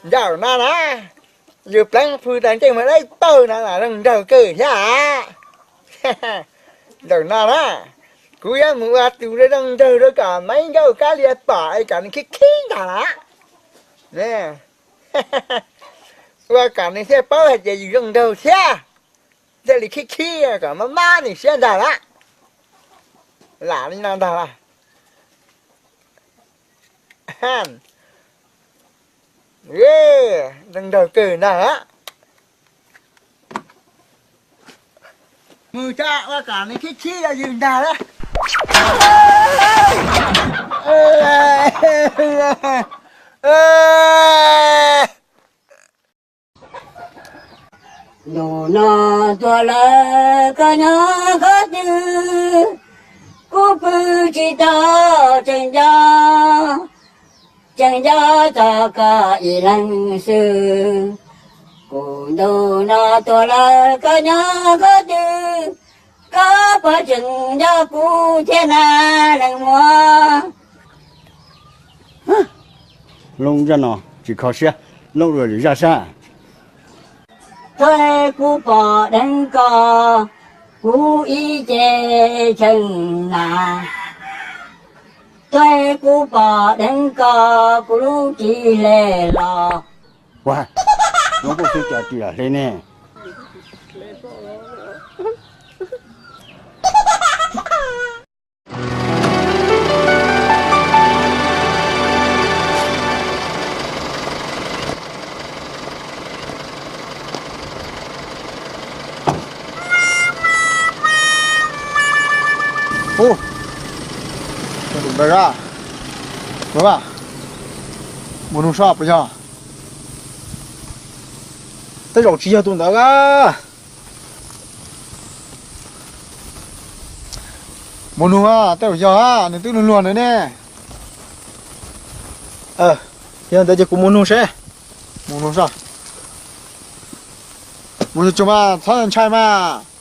Ncaum no na, yus pleev pw tas ntsej muag dawb paug no mas zoo nraug kawg thiab. Ncaum no na, kuv yuav mus ua tus zoo nraug rau kom Maiv Nkauj Kab Lia pom es kom nws khib khib ntag lawm. Ua kom nws thiaj paub hais tias yus zoo nraug thiab, thiaj li khib khib kom mob mob nws siab ntag lawm. Lam li no ntag lawm. Zoo nraug kawg ntag. Mus tso ua kom nws khib khib rau yus ntag lawm. Ntu no tuag lawm koj nyob qhov twg, kuv pw tsis tau, tseem nco, tseem nco txog koj ib leeg xwb. Kuv ntu no tuag lawm koj nyob qhov twg, koj puas tseem nco kuv thiab na leej muam? Looj zaj no tsis kho siab, Looj ua lwm zaj sab. Thaum kuv pom deev koj, kuv ib ce tshee na. Thaum kuv pom deev koj, kuv lub tsis hle los. Ua, lub kuj xub cov tsis los hle ne. Ub, tus ntawd a, mus nug saib puas yog. Tej zaum tsis yog tus ntawd a. Mus nug a, tej zaum yog a, nws twb luag luag ntawd ne. Yog ntawd ces kuv mus nug seb. Mus nug saib. Mus nug tsuag mas txhob ntshai mas.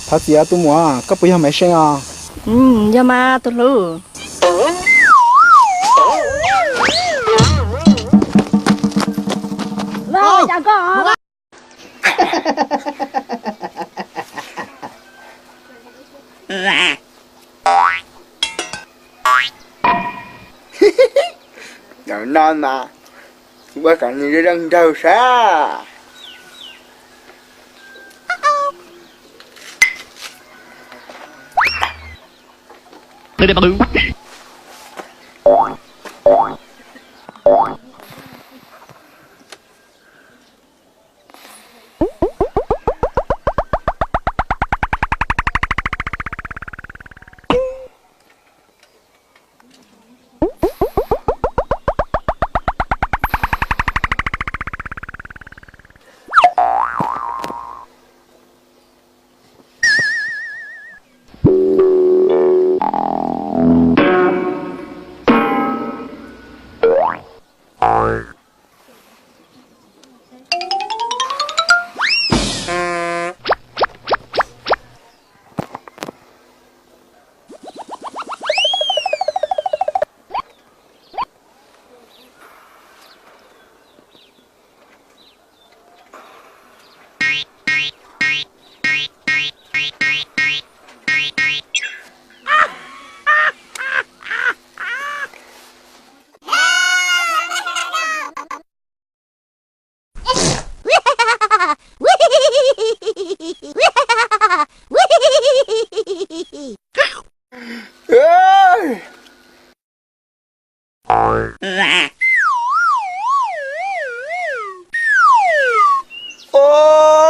Thov txim os tus muam, koj puas yog Maiv Seej os? Yog mas tus hlub. Zaum no mas ua kom nws zoo nraug sab. Ub,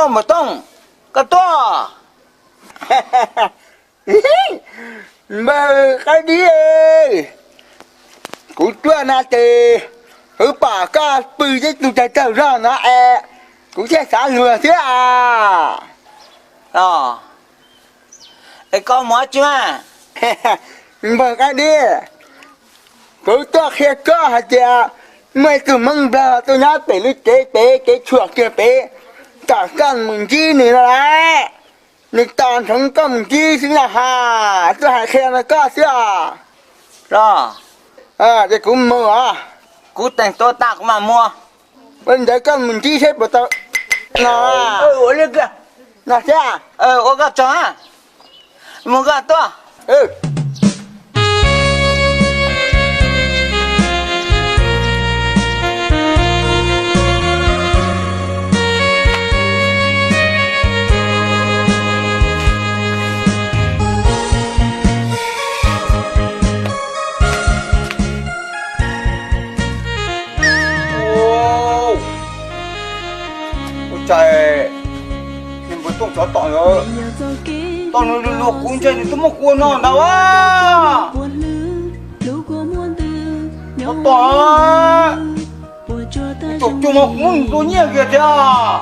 Maum Tooj, koj tuaj. Npawg Qaib Dib, kuv tuaj no ces kuv pom koj pw ib tug tsawg tsawg zog no es kuv thiaj xav luag thiab. Es koj mus dab tsi mas? Npawg Qaib Dib, kuv tuaj qhia koj hais tias Muaj ib tug Hmoob Nplog tuaj nyob pem lub tsev pem, kev tshuam kiag pem, kom koj mus ntsib nws no las. Nws tos ntsoov koj mus ntsib xwb no ha, tuaj hais qhia no koj xwb os. Los, ces kuv mus os. Kuv teem tuaj tag kuv mam mus. Ua li ntawd koj mus ntsib saib puas tau no. Ua li koj, no thiab. Ua koj tsaug, mus koj tuaj. Ua cas nws npawg Tooj tsov tom ntawd, tom nws luag kuv ntshai nws twb muab kuv ua no ntag a. Tsov tom, tus cuag mas kuv muab nws tua nyiaj kiag thiab.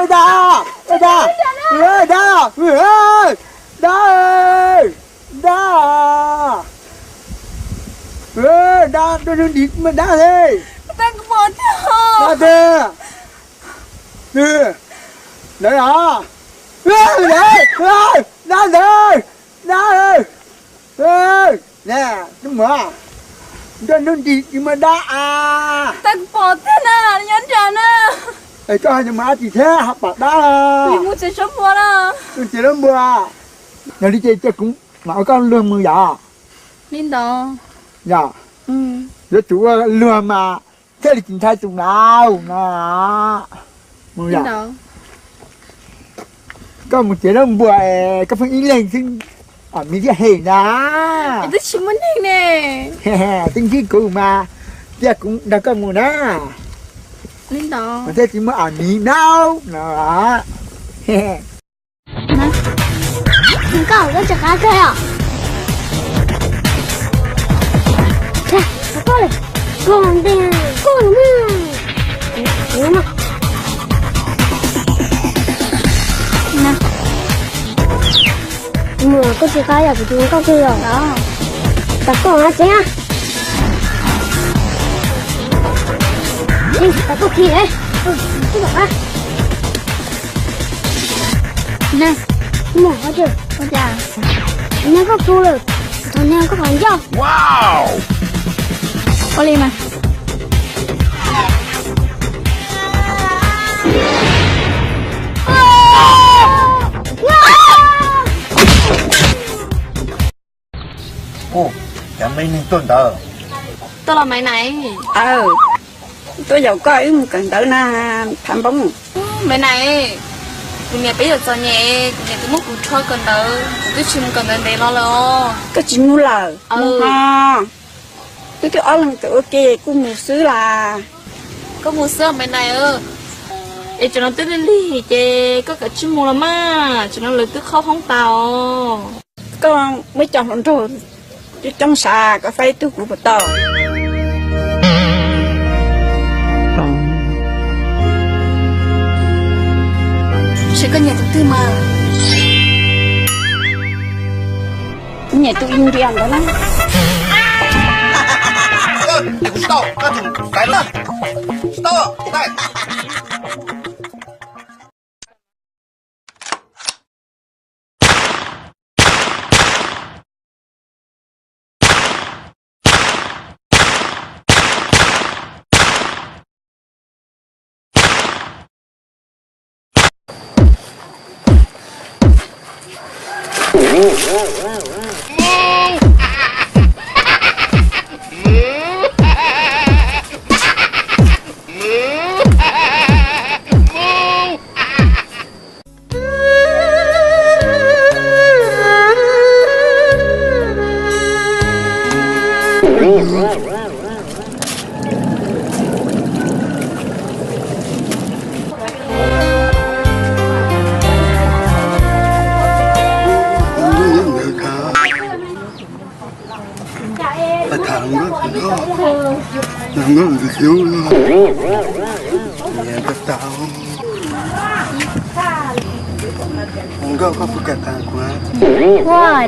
Dab, dab, dab, dab, dab, dab, dab li. Dab ntawd, dab ntawd, dab ntawd, dab ntawd. Neb mus nrog hnub nti tsis muaj dab a. Tau kuv pom tiag na, nyob nram na. Es koj ho mus dab tsi thiab ho pom dab? Mus tsev sab npua na. Mus tsev sab npua. Yog li ces cia kuv mam ua koj luag mus yom. Li ntawd. Yog, yuav tsum ua luag mas thiaj li tsis ntshai tus laus no. Mus yom. Koj mus tsev sab npua es koj pheej ib leeg xwb, miv thiaj hem na. Twb tsis muaj neeg ne. Twb ntsib kuv mas, cia kuv nrog koj mus na. Li ntawd. Thiaj tsis muaj miv naub no. Koj, koj tsis qab kawg os. Koj, koj nti, koj no. Koj tsis qab yom, kuv tsis mus koj kiag yom. Tas koj hab tsev na. Tas koj kiag. Neb, mus qhov twg? Ua cas? Neb koj tu lawm, thaum neb koj qhov ncauj. Ua li mas. Ua, cov me neeg tuaj ntawd. Tuaj los Maiv Nais? Aw, tuaj yaum koj wb mus kawm ntawv na, Phav Npoob. Maiv Nais, kuv niam peb yuav txom nyem, kuv niam twb muab kuv rho kawm ntawv, kuv twb tsis mus kawm ntawv ntev los lawm os. Koj tsis mus lawm? Mus ho. Wb twb ob leeg txawm ua ke kuj mus xwb las. Koj mus xwb Maiv Nais. Es tsam no twb lig lig ces koj kav tsij mus los mas, tsam no lawv twb qhab hoob tas os. Koj muaj cov hluas nraug coob coob sav, koj faib tug kuv puas tau? Tab sis koj nyiam tus twg mas? Kuv nyiam tus India ntawd na. Kuv tsis tau, koj tus faib na. Tsis tau, tsis tau. Ua,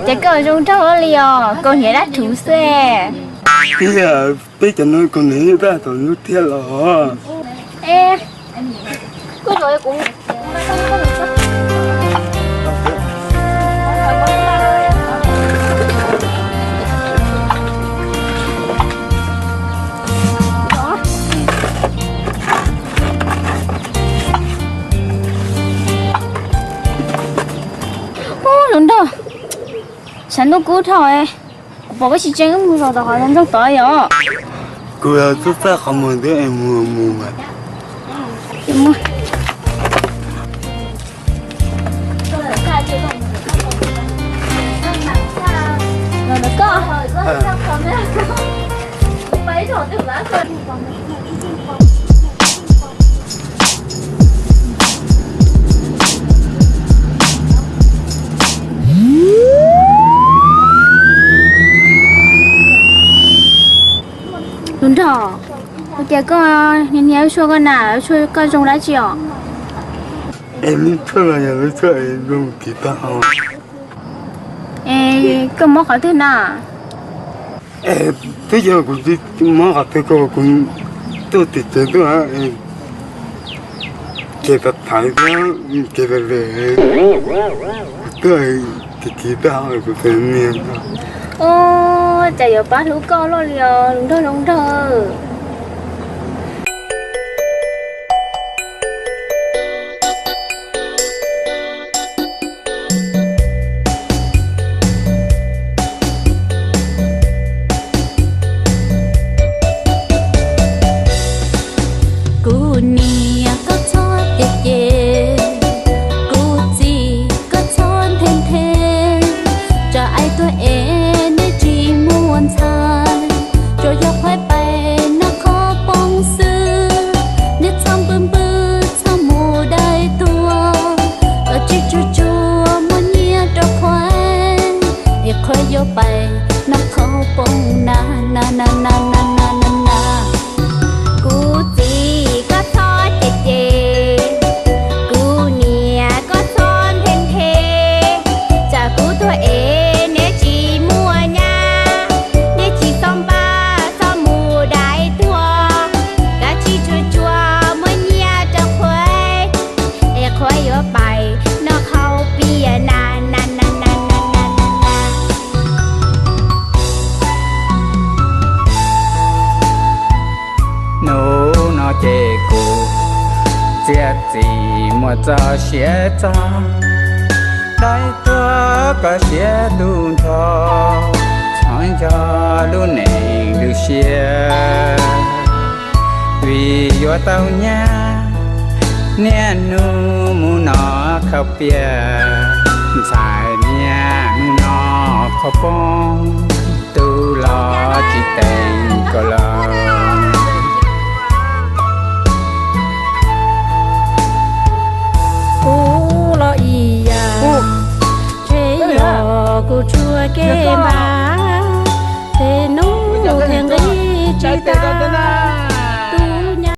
ces koj zoo nraug li os, kaus hniav dab rhuv xwb. Tiag, peb cov no kaus hniav yeej dab tom ntub tiag los. Ub, zoo nraug, sav ntuj kub dhau, kuv pom koj tsis tseeb mus zov tom qhov ntxoog tod yom. Kuv txaj txaj qhov muag ntawd es mus mus mas. Tus nrog, ua cas koj niaj hnub tshuaj koj na, tshuaj koj zoo dab tsi os? Es lub tshuaj los yog lub tshuaj zoo kiv tag hau. Es koj mob qhov twg na? Es twb yog kuv mob qhov twg koj, kuv tuaj tim tsev tuaj, kev tham thaiv thiab kev lem lem, kuv tuaj kiv kiv tag hau kuv txawm niag. Ub, cas yuav pab hlub koj luaj li os, nraug zoo nraug. Kuv niam koj txhob cem cem, kuv txiv koj txhob nthe nthe, tsam ais tuag es neb tsis muaj ntxhais, tsuas yog qhuaib pais noj qhov poob xwb, neb txhob npwj npwj txhob mus dai tuag, los tsis tsuag tsuag muab nyiaj rau qhuaib, es qhuaib yuav pais noj qhov poob na na na na na na na. Kuv txiv koj txhob cem cem, kuv niam koj txhob nthe nthe, tsam kuv tuag es neb tsis muaj nyab, neb tsis txhob npaj txhob mus dai tuag, kav tsij tsuag tsuag muab nyiaj rau qhuaib, es qhuaib yuav pais noj qhov poob na na na na na na. Hnub no ces kuv txiav txim muaj txoj sia txog, dai tuag koj siab tu nrho, txhob nco lub neej lub siab, vim yuav tau nyab, niaj hnub mus noj khau piam, ntxhais niaj hnub noj qhov poob, tu los tsis teem koj los.